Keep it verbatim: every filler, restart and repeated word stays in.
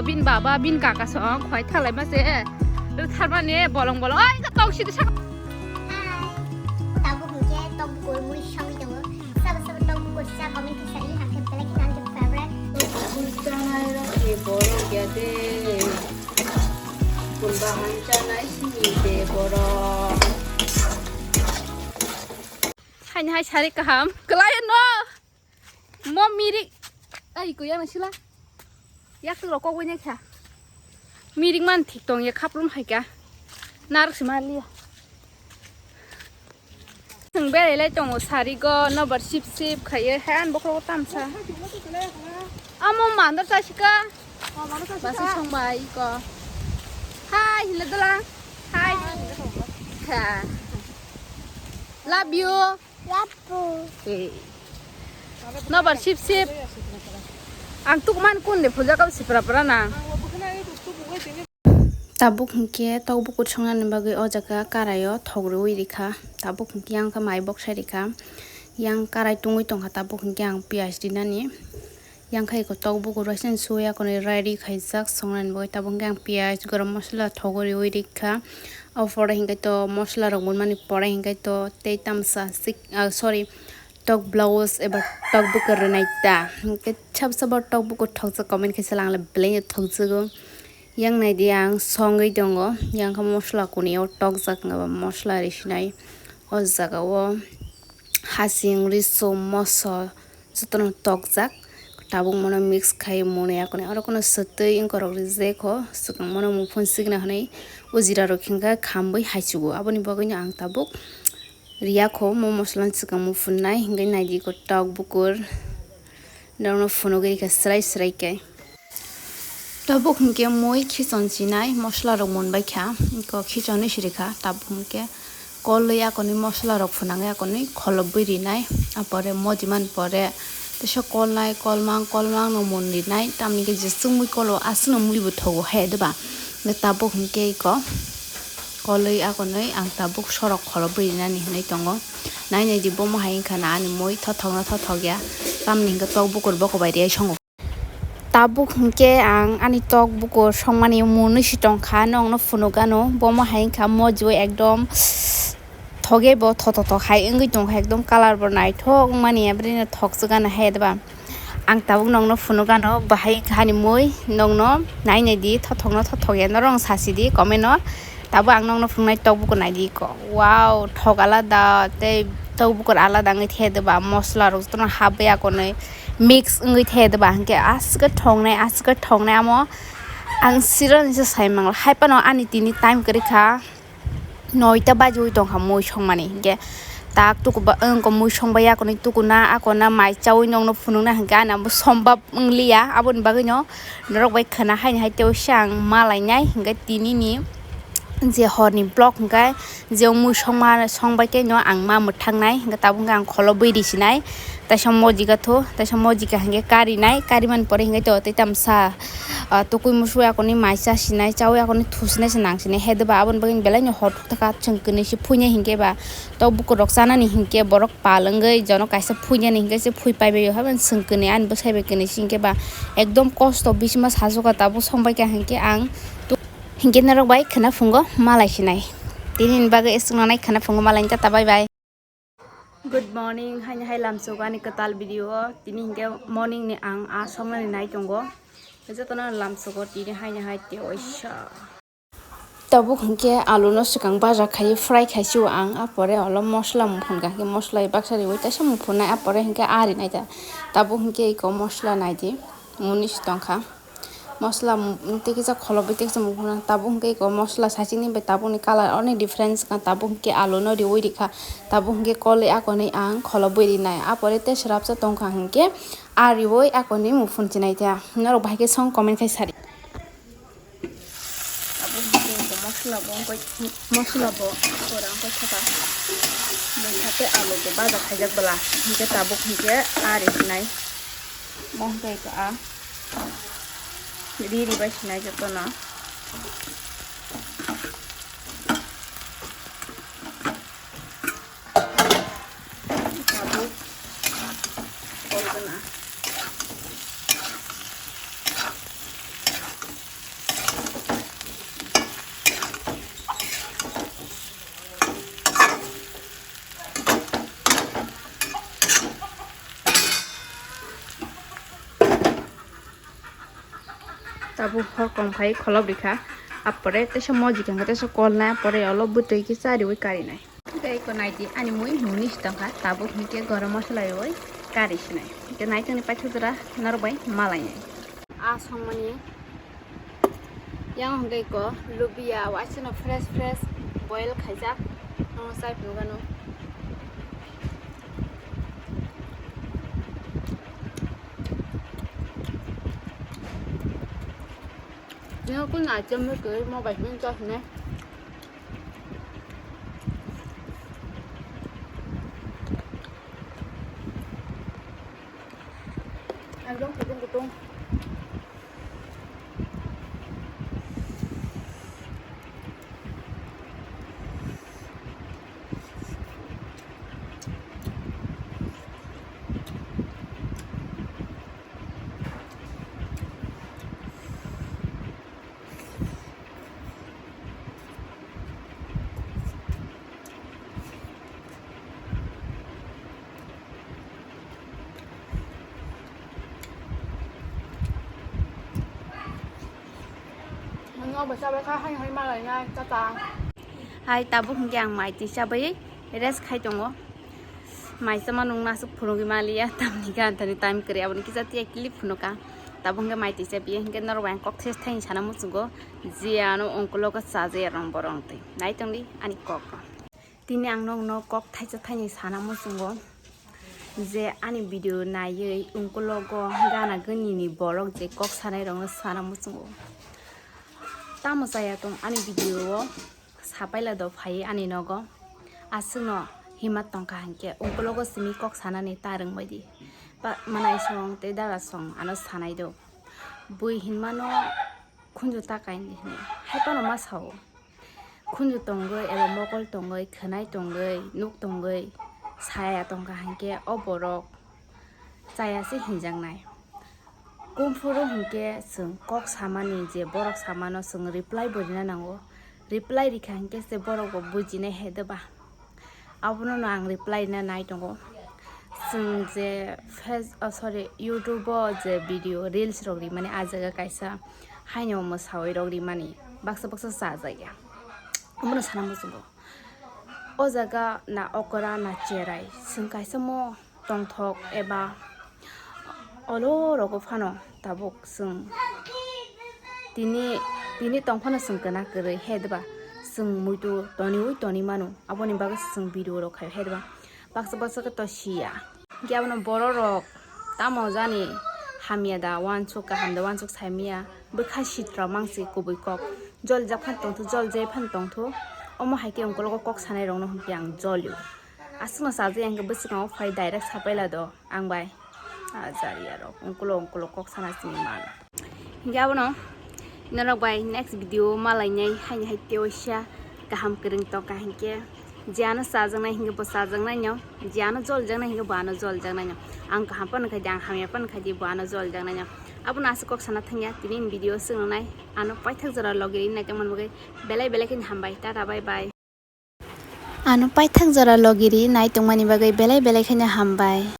Bin baba, bin kaka song, khwai thalai ma se. Tharmani bolong bolong. Ai, ka tong sidi sak. Hi. Tabuk hwnkhe tokbukor mui songwi tongo. Sabo sabo tokbukor sa comment kisa ri, hakhe belai kheno ani favorite. Chanai rok ni borok ya de. Kunba han chanai sini de borok. Haini hai sari kaham. Kelai no. Mo mirik. Ai, ko yang sila. Yak tu rokok wanya kha. Mirik man thik tong ya khaprum hai ka. Narak sima liya. Thang bere lai tongo sari go nobar sip sip khaye han bokro tamsa. Amo mandar sa sika. Basi song bai ko. Hai, hila dala. Hai. Ha. Love you. Yapu. Eh. Nobar sip sip. Ang tukman kun de phuja kau sipra pra na. Tabuk hwnkhe tokbukur songnani bagwi o jaga karaio thok rwui rikha. Tabuk hwnkhe yang khe mai boksa rikha. Yang karai tungui tongkha, tabuk hwnkhe ang piyaj rinani. Yang khai ko tokbukur bai sini suya koni ready khaijak songnani bagwi. Tabuk hwnkhe ang piyaj, garam masala thogo riui rikha. O pore hwnkhe to masala rok monmani pore hwnkhe to tei tamsa sik-, ah, sorry, tok blouse eba tokbukur rwnai ta. Hwnkhe sab sabo tokbukur thokjak comment khe sala ang le belai no thokjago. Yang naidi ang songwi tongo. Yang khe masala kuni o tokjak wngkha ba masala risinai o jaga o hasing, riso, moso, jotono tokjak. Tabuk mono mix khai mwnwi akoni oro kono swtwi wngkorok rijekho, swkang mono muphun signa hwnwi o jira rok hwnkhe khambwi haichugo. Aboni bagwino ang tabuk riyakho mo moslani swkang muphun nai hwnkhe naidi ko tokbukur norokno phunugwi rikha swrai swrai khe. Tabuk hwnkhe mui khichon sinai mosla rok monbai kha, eko khichonwi sirikha. Tabuk hwnkhe kolwi akonwi mosla rok phunangwi akonwi kholobwi rinai, apore mojiman pore teisa kolnai kolmang kolmang no mon rinai, tamni hwnkhe je chwngmwi kolo aswkno muibo thogo hai diba. Hwnkhe tabuk hwnkhe eko kolwi akonwi ang tabuk sorok kholobwi rinani hinwi tongo. Nai nai di bomo hai wngkha na ani mui thothok no thothok ya, tamni hwnkhe tok bukur boko bai riyai songo. Tabuk hwnkhe ang ani tok bukur songmani mwnwi si tongkha, nokno phunukgano. Bomo hai wngkha mojiui ekdom thoge bo thothothok hai wngwi tongkha, ekdom colour bo naithok wngmani, abrini thokjagano hai diba. Ang tabuk nokno phunukgano, bahai wngkha ani mui, nokno nai nai di, thothokno thothok ya, norok sasi di comment o. Tabuk ang nokno phunuknai tok bukur nai di ko. Wow, thok alada tei tok bukur alada wngwi the diba, mosla rok jotono habwi akonwi mix wngwi the diba, hwnkhe aswk thoknai, aswk thoknai amo ang sironi se sai mangla. Hai phano ani tini time kwrwi kha noita bajiui tongkha mui songmani, hwnkhe tak tuku ba, wngkha mui songbai akonwi tukuna, akona mai chaui nokno phunukna, hwnkhe ani abo sombab wngliya, aboni bagwino norok bai khwna haini hai tei oisa ang malainai, hwnkhe tinini je horni vlog hwnkhe je mui songma songbai tei no ang ma mwthangnai, hwnkhe tabuk hwnkhe ang kholobwi risinai, teisa mojika tho, teisa mojika hwnkhe karinai, karimani pore hwnkhe to tei tamsa, ah, tukui musui akonwi mai chasinai, chaui akonwi thusinai se nangsinai, he diba aboni bagwino belai no hor thukthaka chwng kwnwi se phuinai hwnkhe ba tok bukur rok chanani hwnkhe borok pal wngwi jono kaisa phuinani hwnkhe se phui paibai o, habani chwng kwnwi ani bwsai bai kwnwi se hwnkhe ba ekdom kosto bisima sajuka tabuk songbai kha hwnkhe ang. Hinkhe norok bai khwna phungo malai sinai. Tini ni bagwi aswk nonai khwna phungo malai tata bye bye. Good morning, haini hai lamsogo ani kwtal video o. Tini hinkhe morning ni ang a songnani nai tongo. Jotono lamsogo tini haini hai tei oisa. Tabuk hinkhe alu no swkang baja khai fry khai si o ang, a pore olo mosla muphun kha, hinkhe mosla baksa riwi teisa muphun nai, a pore hinkhe a rinai ta. Tabuk hinkhe eko mosla nai di, muni si tongkha. Mosla tei kisa kholobwi tei kisa muphungo tabuk hwnkhe eko mosla saichikni bai tabukni colour onek difference wngkha. Tabuk hwnkhe alu no riui rikha, tabuk hwnkhe kolwi akonwi ang kholobwi rinai, a pore tei swrapsa tongkha hwnkhe a riui akonwi muphun chinai ta. Norok bahai khe song comment khai sadi. Tabuk hwnkhe eko mosla bo wngkha, mosla bo pora wngkha saka. Mui kha tei alu bo baja khaijak bwla hwnkhe tabuk hwnkhe a ri sinai. Mo hwnkhe eko a. Riri bai sinai jotono. Tabuk kolgana. Tabuk hor kom khai kholop rikha. Apore teisa mojik hwnkhe teisa kolnai, apore olo bwtwi khe chariwi karinai. Tei eko naidi ani mui nungni si tongkha, tabuk hinkhe gorom mosola riwi kari sinai. Hinkhe naitongni paithak jora norok bai malainai. A songmani yang hwnkhe eko lubia waisano fresh fresh boil khaijak, omo chai phunukgano. Nini kung na chem rw kwrwi mo bai hwn cha hwnwi. Ekdom kutung kutung. Nokbo chabai kha, hai hai malainai, tata. Hai, tabuk hwnkhe ang mai twi chabai rest khai tongo. Mai chama nung nasuk phunugwi maliya, tamni khe anthani time kwrwi, aboni kisa tiya clip phunuka. Tabuk hwnkhe mai twi chabiya, hwnkhe norok bai ang kok thes thaini sana muchungo, je ano ungkulogo chajaia rong borong twi. Naitongdi ani kok rok. Tini ang nokno kok thaisa thaini sana muchungo, je ani video naiwi ungkulogo gana gwnini borok je kok sanai rokno sana muchungo. Tamo chaya tong ani video o sapaila do phai ani nogo. Aswkno hima tongkha hinkhe ungkulogo simi kok sanani ta rwngbaidi. Ba manai song tei dara song ano sanai do. Bui hinmano khunju ta kaini hwnwi hai phano ma sao. Khunju tongwi eba mokol tongwi khwnai tongwi nuk tongwi saya tongkha hinkhe o borok chaya se hinjaknai. Kumphuru hinkhe chwng kok samani je borok samano chwng reply bo rina nango. Reply rikha hinkhe se borok bo bujinai he de ba. Abono no ang reply rina nai tongo. Chwng je Face, oh, sorry, YouTube o je video reels rok rimani, ah jaga kaisa haino mwsawi rok rimani baksa baksa chajakya. Omono sana muchungo. O jaga na okra na cherai, chwng kaisa mo tongthok eba olo rogo phano tabuk chwng tini, tini tong phano chwng kwna kwrwi he deba chwng muitu toniwi toni mano, aboni bagwi chwng video rok khai he deba baksa baksa khe to siya. Hinkhe abono borok rok tamo jani hamya da uansuk kaham da uansuk saimanya bwkha sitra mangsi kubui kok joljak phan tongthu, joljai phan tongthu, omo hai khe ungkologo kok sanai rokno hinkhe ang jolio. Aswkno sajai ang khe bwswkango phai direct sapaila do ang bai. Ah, jariya rok ungkulo ungkulo kok sana sini man. Hinkhe abono norok bai next video o malainai haini hai tewaisa kaham kwrwng tongkha hinkhe je ano chajaknai hinkhe bo chajaknaino, je ano joljaknai hinkhe bo ano joljaknaino. Ang kaham phano khai di, ang hamya phano khai di, bo ano joljaknaino. Abono aswk kok sana thangya tini ni video o chwng nai ano paithak jora logi ri nai tongmani bagwi belai belai kheno hambai, tata bye bye. Ano paithak jora logi ri nai tongmani bagwi belai belai kheno hambai.